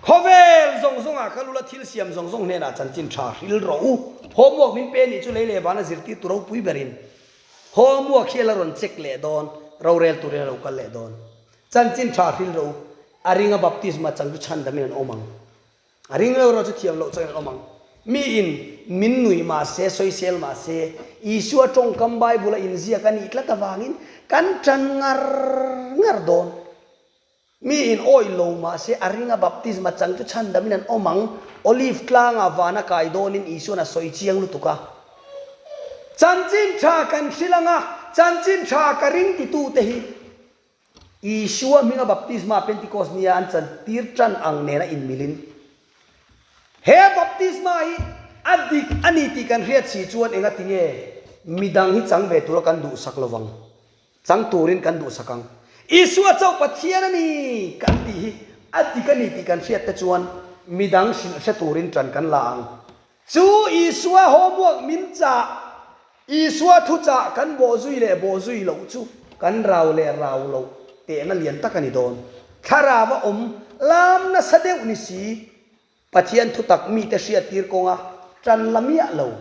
S1: khawvel zawng zawngah kal ula thil siam zawng zawng hnenah chanchin tha hril rawh u. Homework min pe nih chu lei leh vana zirtir tu ropui berin homework hi a la rawn check leh dawn, rorel turin a lo kal leh dawn. Chanchin tha hril rawh u. A ringa baptisma chang chu chhandamin an awm ang. A ring lo erawh chu thiam loh chuan an awm ang. Miin min nui mah se, sawisel mah se, Isua tawngkam Bible a inziak a nih tlat avangin kan tan ngar ngar dawn. Miin awih lo mah se, a ringa baptisma chang chu chhandamin an awm ang. Olive tlangah vana kai dawnin Isuan a sawi chiang lutuk a. Chanchin tha kan hrilh anga, chanchin tha ka ring titute hi Isua hminga baptisma Pentecost nia an chantir tan ang nena inmilin, he baptisma hi a dik a ni tih kan hriat si chuan enga tinge midang hi chang ve tura kan duhsak lovang, chang turin kan duhsak ang. Isua chauh Pathian a ni kan tih hi a dik a ni tih kan hriat te chuan midang hrilh hre turin tan kan la ang. Chu Isua homework min chah, Isua thuchah kan bawhzui leh bawhzui loh chu kan rau leh rau loh tehna lian tak a ni dawn. Thlarau a awm lam nasa deuh ni si, Pathian thutak mite hriattir kawnga tan la miah lo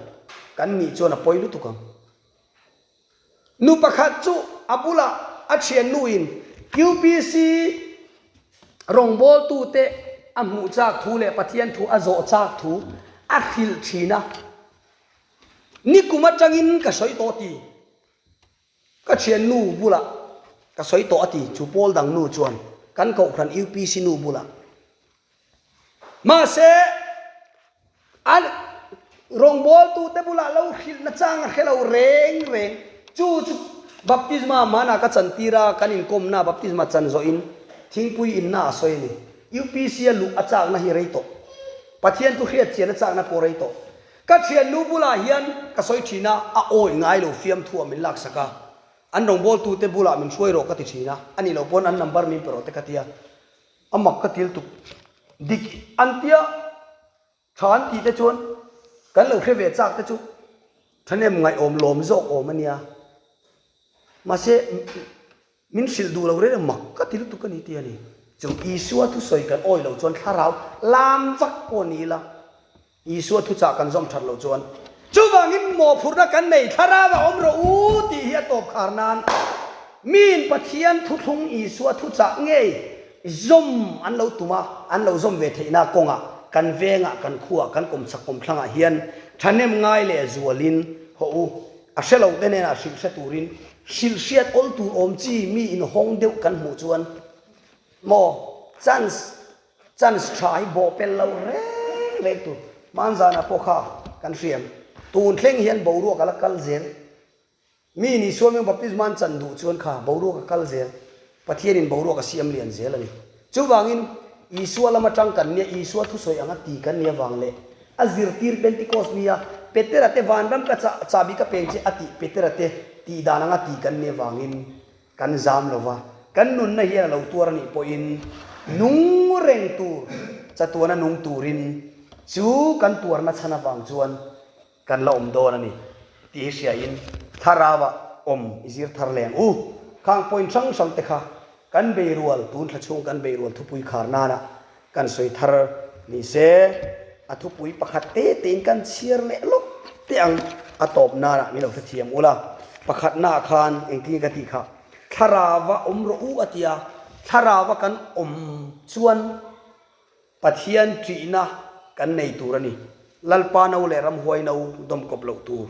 S1: kan nih chuan a pawi lutuk ang. Nu pakhat chu a bulah a thiannuin UPC rawngbawltute a hmuh chak thu leh Pathian thu a zawh chak thu a hrilh thin a. Nikum atangin ka sawi tawh ti. Ka thiannu bulah ka sawi tawh a ti chu pawl dang nu chuan kan kohhran UPC nu bulah. Mahse, a rawngbawltute bulah lo hrilh nachang a hre lo reng reng. Chu chu baptisma manah ka chantir a, kan inkawmna baptisma chan zawhin thingpui inna a sawi a ni. UPC a luh a chakna hi rei tawh. Pathian thu hriat chian a chakna pawh rei tawh. Ka thiannu bulah hian ka sawi thin a, a awi ngai lo fiamthu ah min laksak a. An rawngbawltute bulah min hruai rawh ka ti thin a, a nih loh pawn an number min pe rawh te ka ti a. A mak ka til tuk. Dik an tia tha an tih te chuan kan lo hre ve chak te chu thahnem ngaihawm lawm zawk awm a nia. Mahse min hrilh duh lo reng reng mak ka ti lutuk a ni tih a ni. Chu Isua thusawi kan awi loh chuan thlarau lam vak pawh ni ila. Isua thuchah kan zawm that loh chuan chuvangin mawhphurhna kan nei thlarau a awm rawh u tih hi a tawp khar nan miin Pathian thuthlung Isua thuchah ngei zawm an lo tum a, an lo zawm ve theihna kawngah kan vengah kan khuaah kan kawmchak kawmthlangah hian thahnem ngai leh zualin hawh u a hre lo te hnenah hrilh hre turin hrilh hriat awl tur awm chi mi inhawng deuh kan hmuh chuan maw chance Chance tha hi bawh pel lo reng reng tur hmanzanah pawh kha kan hriam. Tun thleng hian boruak a la kal zel. Mi in Isua hming baptisma an chan duh chuan kha boruak a kal zel. Pathianin boruak a siam lian zel a ni. Chuvangin Isua lam atang kan nia, Isua thusawi anga ti kan nih avang leh a zirtir Pentecost nia Petera te vanram ka chahbi ka peng che a tih Petera te tih dan anga ti kan nih avangin Kan zam lo va, kan nunna hian a lo tuar a nih pawhin nung reng tur, chatuana nung turin chu kan tuarna chhan avang chuan kan la awm dawn a ni tih hi hriain thlarauah awm i zir thar leng u. Khang point hrang hrang te kha kan beirual, tun thla chhung kan beirual thupui khar nana. Kan sawi thar ni se, a thupui pakhat te tein kan chhiar leh lawk teh ang, a tawp nanah min lo hrethiam ula. Pakhatnaah khan engtin nge ka tih kha, Thlarauva awm rawh u a ti a, Thlarauva kan awm chuan Pathian ṭihna kan nei tur a ni. Lalpa no leh ramhuai no dawm kawp loh tur.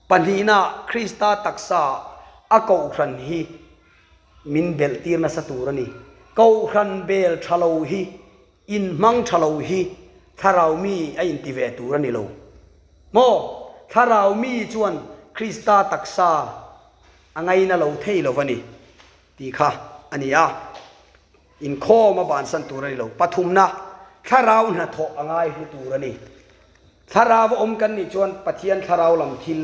S1: Pahnihnaah Krista taksa a kohhran hi Min belh tir nasa tur a ni. Kohhran bel tha lo hi, inhmang tha lo hi thlarau mi a inti ve tur a ni lo. Maw? Thlarau mi chuan Krista taksa a ngaina lo thei lo va ni tih kha a ni a. Inkhawm a bansan tur a ni lo. Pathumna, thlarau hnathawh a ngai hlu tur a ni. Thlarau a awm kan nih chuan Pathian thlarau lam thil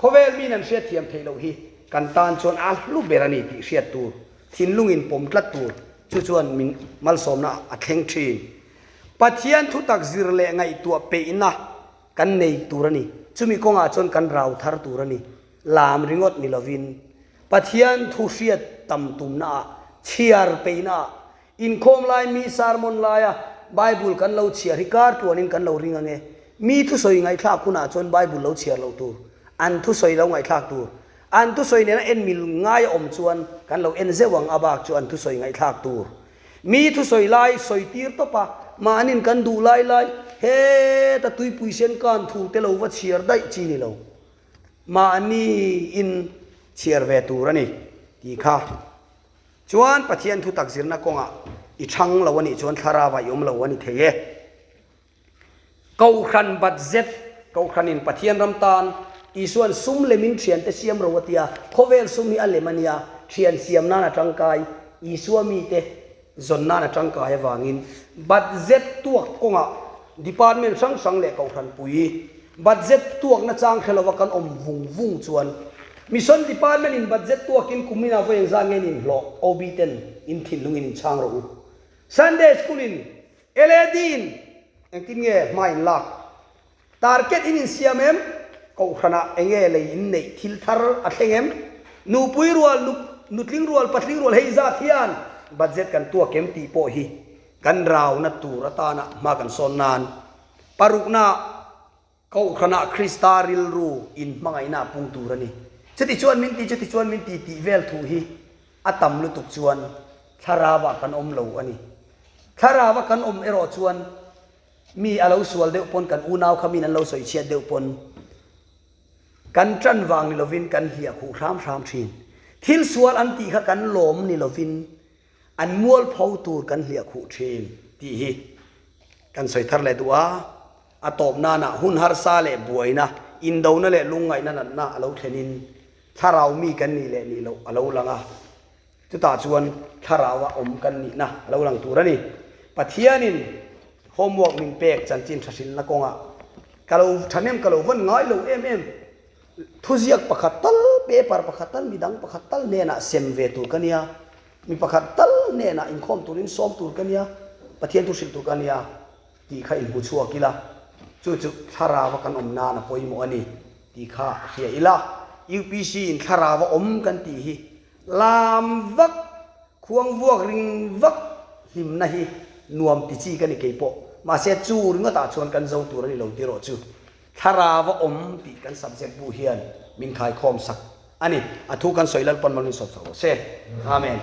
S1: khawvel miin an hriatthiam theih loh hi kan tan chuan a hlu ber a ni tih hriat tur, thinlungin pawm tlat tur chu chuan min malsawmna a thleng thin. Pathian thutak zir leh ngaihtuah peihna kan nei tur a ni. Chumi kawngah chuan kan rau thar tur a ni. Lam ringawt ni lovin Pathian thu hriat tam tumnaah, chhiar peihnaah Inkhawm lai mi sermon laia Bible kan lo chhiar hi kar tluanin kan lo ring ange. Mi thusawi ngaihthlak hunah chuan Bible lo chhiar loh tur, an thusawi lo ngaihthlak tur. An thusawi nena en mil ngai a awm chuan kan lo en zeuh ang a bak chu an thusawi ngaihthlak tur. Mi thusawi lai sawi tir tawp a, mahnin kan duh lai lai heta tuipui sen kan thu te lo va chhiar daih chi ni lo. Mahni in chhiar ve tur a ni tih kha. Chuan Pathian thutak zirna kawngah i chhang lo a nih chuan thlarauah i awm lo a ni thei e. Kohhran budget, Kohhranin Pathian ram tan Isuan sum lemin thiante siam ro a tia, khawvel sum hi a lem a nia, thian siam nan a tangkai, Isua mite zawn nan a tangkai avangin budget tuak kawngah department hrang hrang leh Kohhran pui Budget tuak nachang hre lova kan awm vung vung chuan Mission Department in budget tuakin kumin ah vawi engzat nge in inhlawh OB ten in thinlungin in chhang rawh u. Sunday School in LAD in engtin nge hma in lak? Target in insiam em? Kohhran ah enge lei in neih thil thar a thleng em? Nupui rual, nutling rual, patling rual hei zat hian budget kan tuak em tih pawh hi kan rauna tur atana hma kan sawn nan Parukna, Kohhranah Krista rilru inhmangaihna a pung tur a ni. Chuti chuan min ti, chuti chuan min ti tih vel thu hi a tam lutuk chuan thlarauah kan awm lo a ni. Thlarauah kan awm erawh chuan mi a lo sual deuh pawn kan unau kha min an lo sawi chhiat deuh pawn kan ṭan vang ni lovin kan hliah khuh hram hram ṭhin. Thil sual an tih kha kan lawm ni lovin An mualpho tur kan hliah khuh thin tih hi kan sawi thar leh duh a, a tawp nanah hun harsa leh buaina, indona leh lungngaihna natna a lo thlenin thlarau mi kan nih leh nih loh a lo lang a, chutah chuan thlaraua awm kan nihna a lo lang tur a ni. Pathianin homework min pek chanchin tha hrilhna kawngah ka lo thahnem ka lo vawn ngai lo em em. Thuziak pakhat tal, paper pakhat tal, midang pakhat tal hnenah sem ve tur ka nia, mi pakhat tal hnenah inkhawm turin sawm tur ka nia, Pathian thu hrilh tur ka nia tih kha inhmu chhuak ila, chu chu thlarauva kan awm nan a pawimawh a ni tih kha hria ila. UPC in thlarauva awm kan tih hi lam vak, khuang vuak ring vak hlimna hi nuam ti chi ka ni keipawh, mahse chu ringawtah chuan kan zo tur a ni lo tih erawh chu Thlarau a awm tih kan subject bu hian min khaikhawm sak a ni. A thu kan sawi Lalpan mal min sawp sak rawh se. Amen.